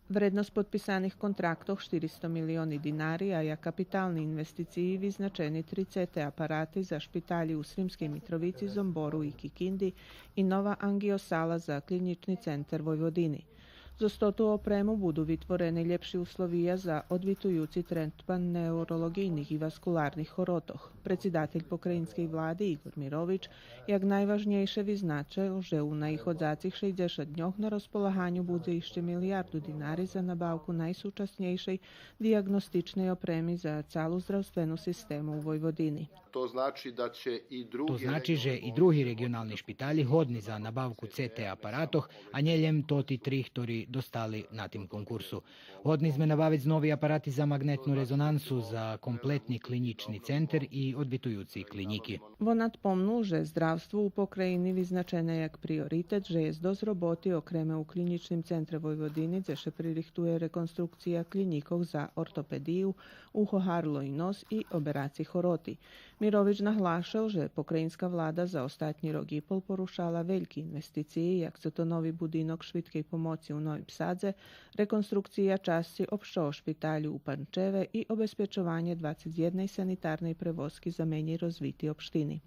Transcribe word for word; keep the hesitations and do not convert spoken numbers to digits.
Вредносц подписаних контрактох штиристо милиони динари, а як капитални инвестициї визначени три Ц Т апарати за шпиталї у Сримскей Митровици, Зомбору и Кикинди и нова анґиосала за Клинїчни центер Войводини. Зоз тоту опрему буду витворени лєпши условия за одвитуюци третман неуролоґийних и васкуларних хоротох. Предсидатель покраїнскей влади Игор Мирович як найважнєйше визначел же у наиходзацих шейдзешат дньох на розполаганю будзе ище милиярду динари за набавку найсучаснєйшей диягностичней опреми за цалу здравствену систему у Войводини. To znači da će i drugi То значи же и други реґионални шпиталї годни за набавку Ц Т апаратох, а нє лєм тоти три хтори достали на тим конкурсу. Годни зме набавиц нови апарати за маґнетну резонансу за комплетни клинїчни центер и одвитуюци клинїки. Вон надпомнул же здравство у покраїни визначене як приоритет, же єст досц роботи окреме у Клинїчним центре Войводини, дзе ше пририхтує реконструкция клинїкох за ортопедию, ухо, гарло и нос и обераци хороти. Мирович наглашел же покраїнска влада за остатнї рок и пол порушала вельки инвестициї, як цо то нови будинок швидкей помоци у Новим Садзе, реконструкция часци општого шпиталю у Панчеве и обезпечованє двацец єдней санитарней превозки за менєй розвити општини.